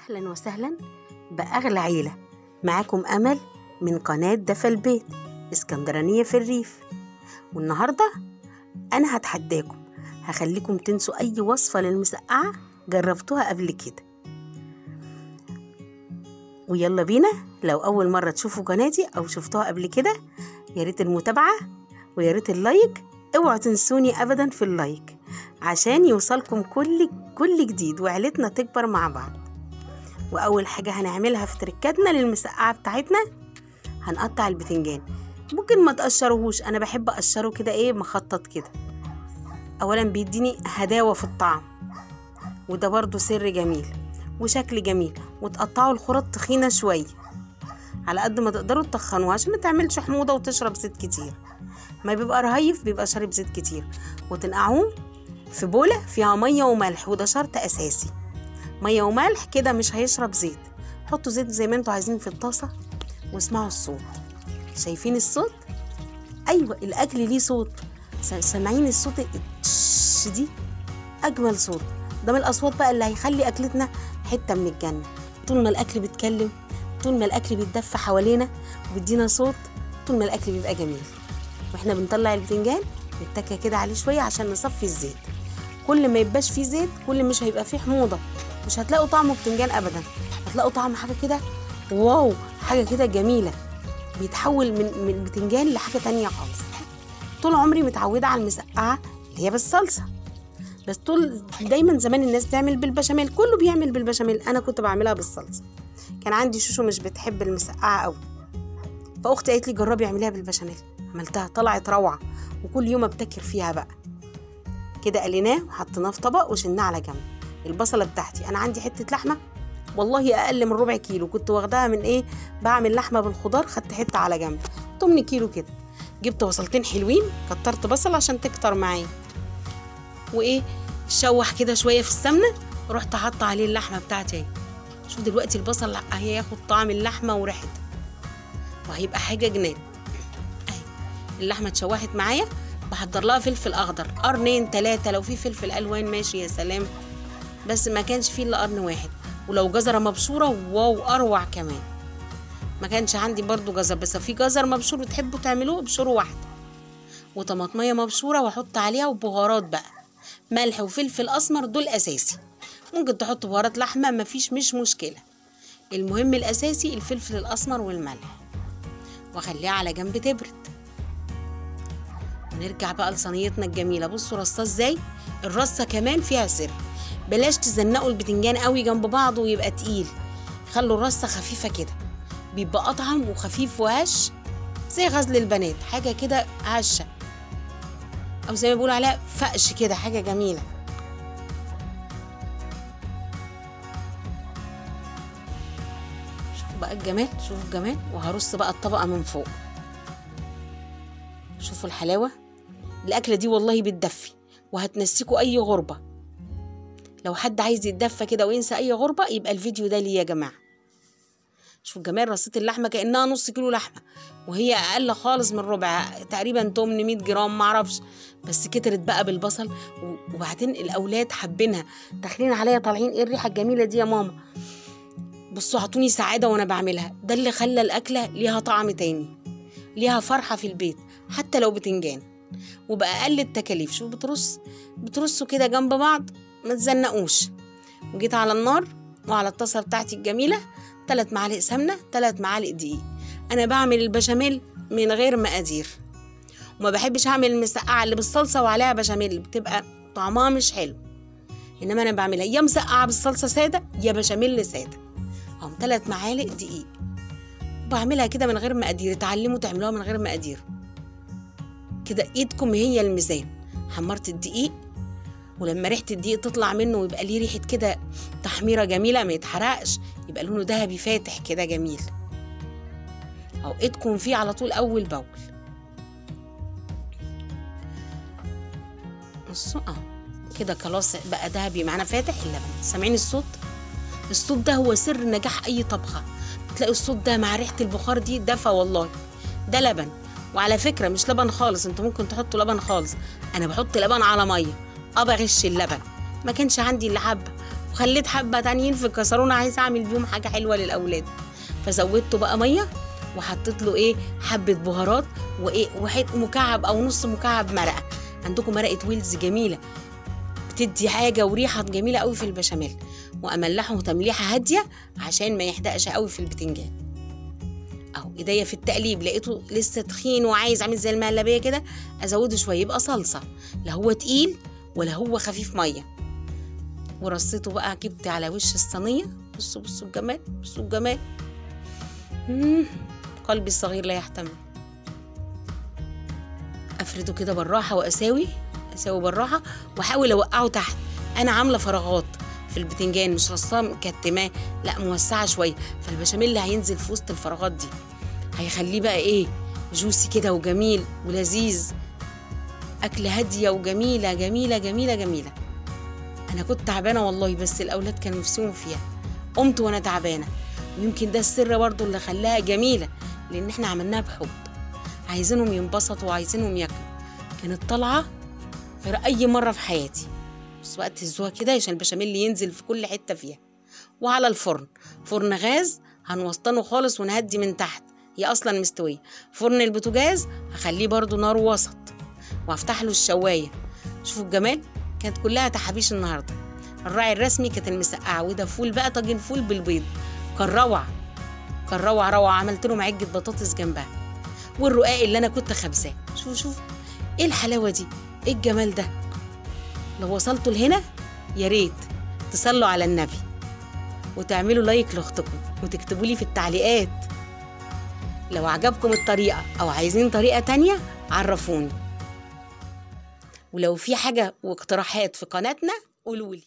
أهلا وسهلا بأغلى عيلة. معاكم أمل من قناة دفا البيت اسكندرانية في الريف. والنهاردة أنا هتحداكم، هخليكم تنسوا أي وصفة للمسقعة جربتوها قبل كده. ويلا بينا، لو أول مرة تشوفوا قناتي أو شفتوها قبل كده يا ريت المتابعة ويا ريت ال like، اوعوا تنسوني أبدا في ال like عشان يوصلكم كل جديد وعيلتنا تكبر مع بعض. وأول حاجة هنعملها في تركاتنا للمسقعة بتاعتنا هنقطع البتنجان. ممكن ما تقشروهوش، أنا بحب أقشره كده إيه مخطط كده، أولا بيديني هداوة في الطعم، وده برضو سر جميل وشكل جميل. وتقطعوا الخرط تخينة شوية على قد ما تقدروا تخنوها عشان ما تعملش حموضة وتشرب زيت كتير، ما بيبقى رهيف بيبقى شارب زيت كتير. وتنقعوه في بولة فيها مية وملح، وده شرط أساسي، مية وملح كده مش هيشرب زيت. حطوا زيت زي ما انتوا عايزين في الطاسة واسمعوا الصوت. شايفين الصوت؟ أيوة الأكل ليه صوت، سامعين الصوت التش دي؟ أجمل صوت ده من الأصوات بقى اللي هيخلي أكلتنا حتة من الجنة. طول ما الأكل بيتكلم، طول ما الأكل بيتدفى حوالينا وبيدينا صوت، طول ما الأكل بيبقى جميل. واحنا بنطلع البتنجان نتكه كده عليه شوية عشان نصفي الزيت. كل ما يبقاش فيه زيت كل مش هيبقى فيه حموضة، مش هتلاقوا طعمه بتنجان أبدا، هتلاقوا طعم حاجة كده واو، حاجة كده جميلة، بيتحول من بتنجان لحاجة تانية خالص. طول عمري متعودة على المسقعة اللي هي بالصلصة، بس طول دايما زمان الناس بتعمل بالبشاميل، كله بيعمل بالبشاميل، انا كنت بعملها بالصلصه. كان عندي شوشو مش بتحب المسقعه قوي، فاختي قالت لي جربي اعمليها بالبشاميل، عملتها طلعت روعه، وكل يوم ابتكر فيها بقى كده. قليناه وحطيناه في طبق وشلناه على جنب. البصله بتاعتي انا عندي حتة لحمه والله اقل من ربع كيلو، كنت واخداها من ايه، بعمل لحمه بالخضار، خدت حتة على جنب 8 كيلو كده. جبت بصلتين حلوين، كترت بصل عشان تكتر معايا، وايه شوح كده شوية في السمنة، رحت حاطه عليه اللحمة بتاعتي اهي. شوف دلوقتي البصل هياخد طعم اللحمة وريحتها وهيبقى حاجة جنان اهي. اللحمة اتشوحت معايا، بحضر لها فلفل اخضر قرنين 3، لو في فلفل الوان ماشي يا سلام، بس ما كانش فيه الا قرن واحد. ولو جزرة مبشوره واو اروع كمان، ما كانش عندي برضو جزر، بس في جزر مبشور وتحبوا تعملوه ابشروا واحدة. وطماطميه مبشوره واحط عليها، وبهارات بقى ملح وفلفل اسمر دول اساسي، ممكن تحط بهارات لحمه مفيش مش مشكلة، المهم الاساسي الفلفل الاسمر والملح. واخليها على جنب تبرد. ونرجع بقى لصينيتنا الجميلة. بصوا رصاه ازاي، الرصه كمان فيها سر، بلاش تزنقوا البتنجان قوي جنب بعضه ويبقى تقيل، خلوا الرصه خفيفة كده، بيبقى اطعم وخفيف وهش زي غزل البنات، حاجة كده هشه، او زي ما بيقولوا عليها فقش كده، حاجة جميلة. شوفوا بقى الجمال، شوفوا الجمال. وهرص بقى الطبقة من فوق، شوفوا الحلاوة. الاكلة دي والله بتدفي وهتنسيكوا اي غربه. لو حد عايز يتدفى كده وينسى اي غربه يبقى الفيديو ده ليه يا جماعة. شوفوا الجمال، رصيت اللحمة كانها نص كيلو لحمه وهي اقل خالص من ربع، تقريبا 800 جرام معرفش، بس كترت بقى بالبصل. وبعدين الاولاد حابينها، داخلين عليا طالعين ايه الريحة الجميلة دي يا ماما، بصوا عطوني سعادة وانا بعملها. ده اللي خلى الاكلة ليها طعم تاني، ليها فرحه في البيت حتى لو بتنجان، وباقل التكاليف. شوفوا بترصوا كده جنب بعض ما تزنقوش. وجيت على النار وعلى الطاسه بتاعتي الجميلة 3 معالق سمنه، 3 معالق دقيق. انا بعمل البشاميل من غير مقادير، وما بحبش اعمل المسقعه اللي بالصلصه وعليها بشاميل، بتبقى طعمها مش حلو. انما انا بعملها يا مسقعه بالصلصه ساده يا بشاميل ساده. اهم 3 معالق دقيق، وبعملها كده من غير مقادير. اتعلموا تعملوها من غير مقادير كده، ايدكم هي الميزان. حمرت الدقيق، ولما ريحه الدقيق تطلع منه ويبقى ليه ريحه كده تحميره جميلة، ما يتحرقش، يبقى لونه ذهبي فاتح كده جميل. او ايدكم فيه على طول اول باول. بصوا اهو كده خلاص بقى ذهبي معانا فاتح اللبن. سامعين الصوت؟ الصوت ده هو سر نجاح اي طبخه. بتلاقي الصوت ده مع ريحه البخار دي دفى والله. ده لبن، وعلى فكرة مش لبن خالص، انتوا ممكن تحطوا لبن خالص، انا بحط لبن على مية، ابغش اللبن، ما كانش عندي الا حبه، وخليت حبه تانيين في الكسرونه عايزه اعمل بيهم حاجة حلوة للاولاد. فزودته بقى مية وحطيت له ايه حبه بهارات وايه وحيد مكعب او نص مكعب مرقه. عندكم مرقه ويلز جميلة بتدي حاجة وريحه جميلة قوي في البشاميل. واملحه تمليحه هادية عشان ما يحدقش قوي في البتنجان. اهو ايديا في التقليب، لقيته لسه تخين وعايز عامل زي المهلبيه كده، ازوده شوية يبقى صلصه، لا هو تقيل ولا هو خفيف مية. ورصيته بقى جبت على وش الصينية. بصوا بصوا الجمال، بصوا الجمال. قلبي الصغير لا يحتمل. افرده كده بالراحة واساوي اساوي بالراحة، واحاول اوقعه تحت. انا عامله فراغات في البتنجان، مش رصاه مكتماه، لا موسعه شوية، فالبشاميل اللي هينزل في وسط الفراغات دي هيخليه بقى ايه جوسي كده وجميل ولذيذ. اكله هادية وجميلة جميلة جميلة جميلة. انا كنت تعبانة والله، بس الاولاد كانوا نفسهم فيها، قمت وانا تعبانة. ويمكن ده السر برضو اللي خلاها جميلة، لان احنا عملناها بحب، عايزينهم ينبسطوا وعايزينهم ياكلوا. كانت طالعه غير اي مرة في حياتي. بس وقت تهزوها كده عشان البشاميل ينزل في كل حتة فيها. وعلى الفرن، فرن غاز هنوسطنه خالص ونهدي من تحت، هي اصلا مستوية. فرن البوتاجاز هخليه برضو نار وسط، وهفتح له الشوايه. شوفوا الجمال، كانت كلها تحابيش النهارده. الراعي الرسمي كانت المسقعه، وده فول بقى، طاجن فول بالبيض، كان روعه، كان روعه روعه. عملت لهم عجة بطاطس جنبها، والرقاق اللي انا كنت خبزاه. شوفوا شوفوا ايه الحلاوة دي، ايه الجمال ده. لو وصلتوا لهنا يا ريت تصلوا على النبي وتعملوا لايك لاختكم، وتكتبوا لي في التعليقات لو عجبكم الطريقة او عايزين طريقه تانية عرفوني. ولو في حاجة واقتراحات في قناتنا قولولي.